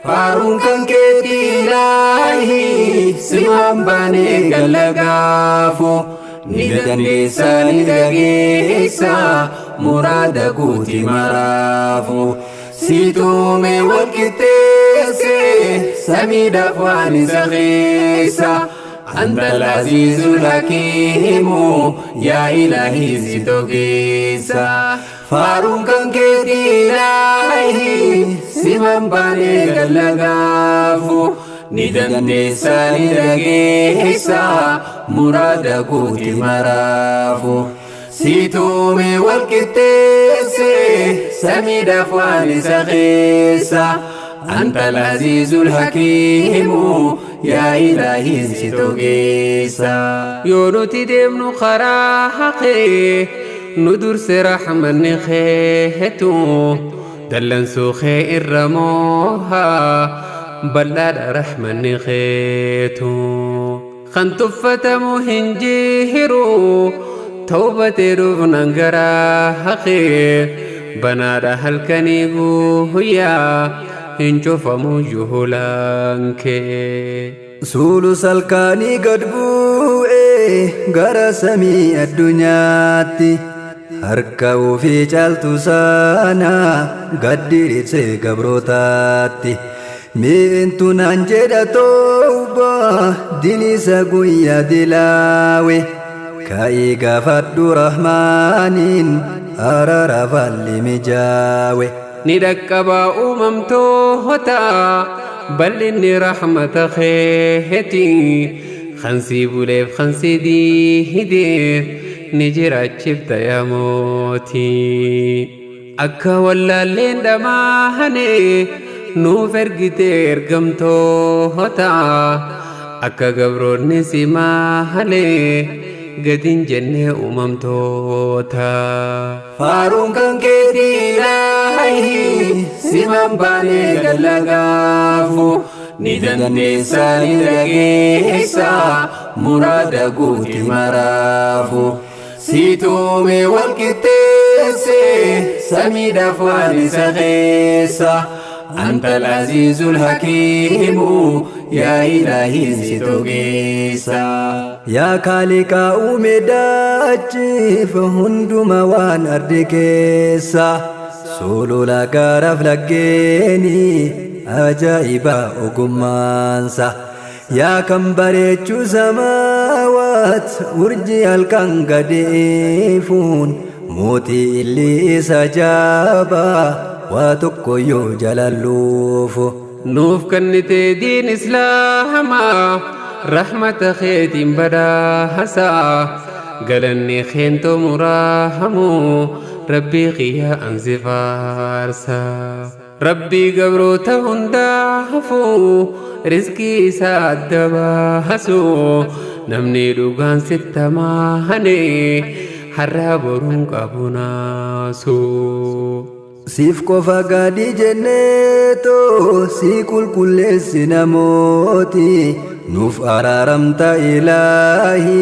Faaruun kan keetii ilaahi simaan baanee gallagaafu ni dandeessa ni dhageessa muraada guuti maraafu situume wal qixxeesse samiidhaaf waan isa keessa. أنت العزيز الحكيم يا إلهي ستوكيسا فارون كان كيتي إلهي سمن باني قلقافو ندن ديسا ندقيسا مراد قوتي مرافو سيتومي والكتيسي سمي دفواني سخيسا أنت العزيز الحكيم يا إلهي ستوغيسا يونتي دمن خراحقي ندر سرح من خيتو دلن سوخي الرموها بلاد رحمن خيتو خنتفة مهنجيرو توبة رفنا قراحقي بنادى هلكني يا hincufamu juhulaankee. Suulu salkaanii gad bu'ee gara samii addunyaatti harka ofii caaltu sana gad diriirsee gabrootaatti. Miintu naan jedha tooba dilisa guyyaa dilaawe ka'ii gaafadhu rahmaaniin araara falli mijaawe. Ni dhaqqabaa uumamtoota bal'inni rahmata keeti kansii buleef kansii diidee ni jiraachifta yaa mootii. Akka wallaalleen dhamaane nuuf ergite ergamtoota akka gabroonni si maalee gadin jennee uumamtoota. Faaruun kan keetii ilaahi siman baanee gallagaafu ni dandeessa ni dhageessa muraada guuti maraafu situume wal qixxeesse samiidhaaf waan isa keessa. أنت العزيز الحكيم يا إلهي ستوغيسا يا خالق أومي داچي فهندما وان أردكيسا سولو لغارف لگيني أجائبا أغمانسا يا كم بريچو سماوات ورجي الكن قديفون موتي اللي سجابا وتكيو جلالوف نوف كنتي دين إسلاما رحمة خيتم بدا حسا قلني خينتو مراهمو ربي غيا أنزفارسا ربي قبرو تهندافو رزقي ساد باسو نمني لغان ستة ماهني حرابرون قبناسو Siif qofa gadi jenneetoo si qulqulleessi namooti nuuf araaramta ilaahi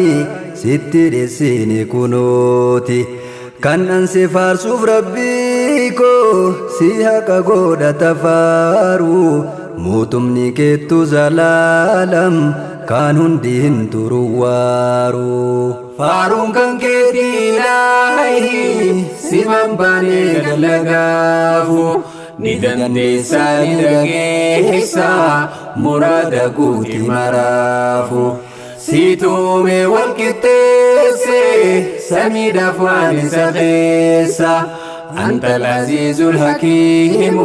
sitti dheessini kunooti kan an si faarsuuf rabbii koo si haqa godhata faaru mootumni keettu zalaalam kan hundi hin turu waaru. Faaruun kan keetii ilaahi siman baanee gallagaafu ni dandeessa ni dhageessa muraada guuti maraafu situume wal qixxeesse samiidhaaf waan isa keessa. أنت العزيز الحكيم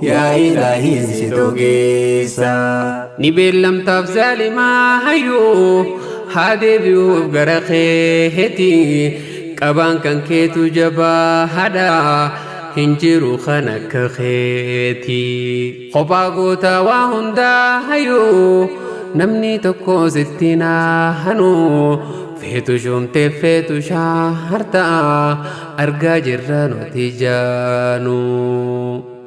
يا إلهي ستوغيسا نبيل لم تفزال ما هيو هادي بيوف غرخيتي قبان كان كيتو جبا هدا هنجرو خنك خيتي خبا غوتا وهندا هيو نمني تكو ستنا هنو feetu shumtee feetu shaartaa argaa jirra nuti jaanu.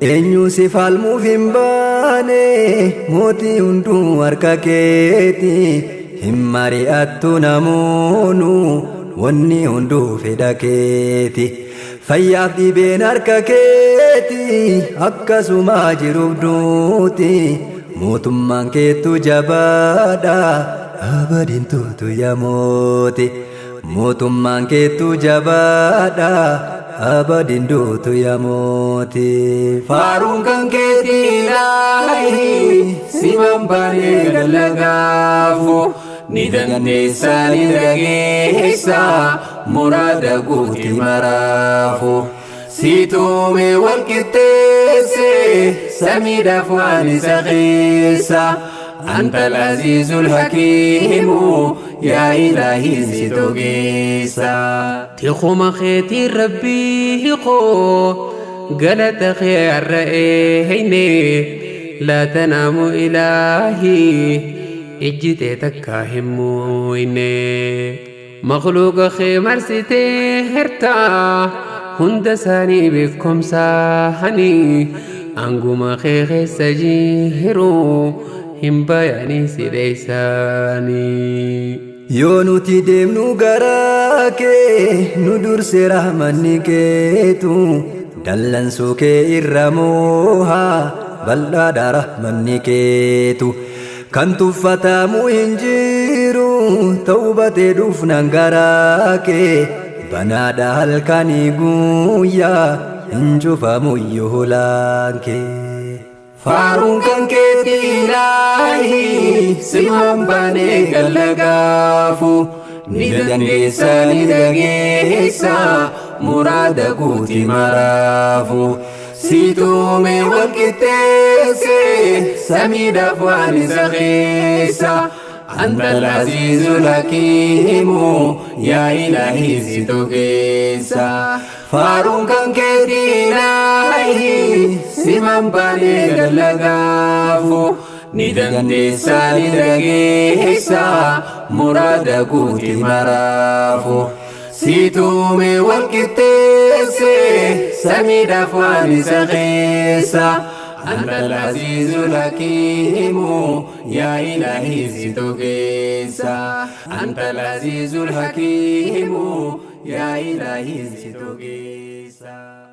Eenyu si falmuuf hin baane mootii hunduu harka keeti hin mari'attu namoonu wanni hunduu fedha keeti. Fayyaaf dhibeen harka keeti akkasuma jiruuf duuti. Mootummaan keetu jabaadha abadiin tuutu yaa mooti. Mootummaan keetu jabaadha abadiin duutu yaa mooti. Faaruun kan keetii ilaahi siman baanee dallagaafu ni dandeessa ni dhageessa muraada guuti maraafu. Situume wal qixxeesse samiidhaaf waan isa keessa. أنت العزيز الحكيم يا إلهي ستوغيسا. تخم خيتي ربي خو قلت خير رأيني لا تنام إلهي اجتي تكاهمويني مخلوق خيمر ستي هرتا هندساني بكم ساهني أنقم خيخ سجيهرو hin bayanii si dheeysaanii. Yoo nuti deemnu garaa kee nu durse rahmanni keetu dallansuu kee irra moohaa bal'aadha rahmanni keetu. Kan tuffatamu hin jiru tawbatee dhufnaan garaa kee banaadha halkanii guyyaa hin cufamu iyyuu hulaan kee. Faaruun kan keetii ilaahi siman baanee gallagaafu ni dandeessa ni dhageessa muraada guuti maraafu. Situume wal qixxeesse samiidhaaf waan isa keessa. أنت العزيز الحكيم يا إلهي ستوغيسا. فارون كان كيتي إلهي سمن باني دلغافو ندنديسا ندغيسا مراد قوتي مرافو. سيتومي والكتيسي سميد أفواني سغيسا. أنت العزيز الحكيم يا إلهي ستوغيسا. أنت العزيز الحكيم يا إلهي ستوغيسا.